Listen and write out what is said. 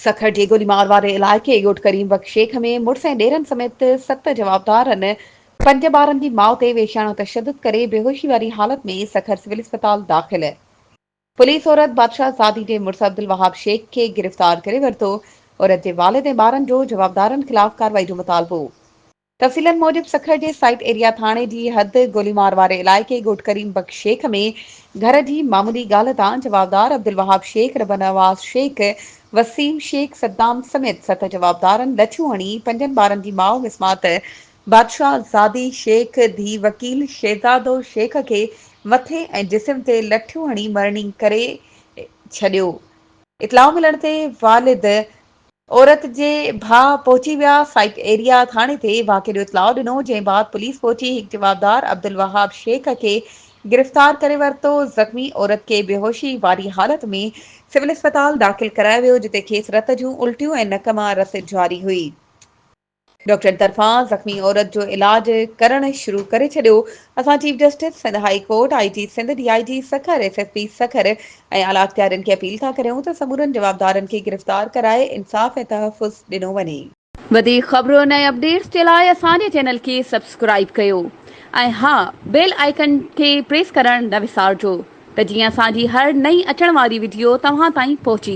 سکر جي گوليمار واري علائقي ڳوٺ ڪريم بخش شيخ ۾ مڙس ۽ ڏيرن سميت ست جوابدارن پنج ٻارن جي ماء تي وحشياڻو تشدد ڪري بيهوشي واري حالت ۾ سکر سول اسپتال داخل. پوليس عورت بادشاهه زادي جي مڙس عبدالوهاب شيخ کي گرفتار ڪري ورتو، عورت جي والد ۽ ٻارن جو جوابدارن خلاف ڪارروائي جو مطالبو. تفصيلن موجب سکر جي سائيٽ ايريا ٿاڻي جي حد گوليمار واري علائقي ڳوٺ ڪريم بخش شيخ ۾ گهر جي معمولي ڳالهه تان جوابدار عبدالوهاب شيخ، ربنواز شيخ، وسيم شيخ، صدام سميت ست جوابدارن لٺيون هڻي پنجن ٻارن جي ماء مسمات بادشاهه زادي شيخ ڌيء وڪيل شهزادو شيخ کي مٿي ۽ جسم تي لٺيون هڻي مرڻي ڪري ڇڏيو. اطلاع ملڻ تي والد عورت جي ڀاء پهچي ويا، سائيٽ ايريا ٿاڻي تي واقعي جو اطلاع ڏنو، جنهن بعد پوليس پهچي هڪ جوابدار عبدالوهاب شيخ کي گرفتار ڪري ورتو، زخمي عورت کي بيهوشي واري حالت ۾ سول اسپتال داخل ڪرايو ويو، جتي کيس رت جون الٽيون ۽ نڪ مان رس جاري هئي. ڊاڪٽرن طرفان زخمي عورت جو علاج ڪرڻ شروع ڪري ڇڏيو، اسان chief justice Sindh high court, I G Sindh, D I G Sukkur, S S P Sukkur ۽ اعليٰ اختيارين کي اپيل ٿا ڪريون ته سمورن جوابدارن کي گرفتار ڪرائي انصاف ۽ تحفظ ڏنو وڃي. وڌيڪ خبرن ۽ اپڊيٽس جي لاء اسان جي چينل کي سبسڪرائيب ڪيو ۽ ها بيل آئيڪن کي پريس ڪرڻ نه وسارجو ته جيئن اسان جي هر نئين اچڻ واري وڊيو توهان تائين پهچي.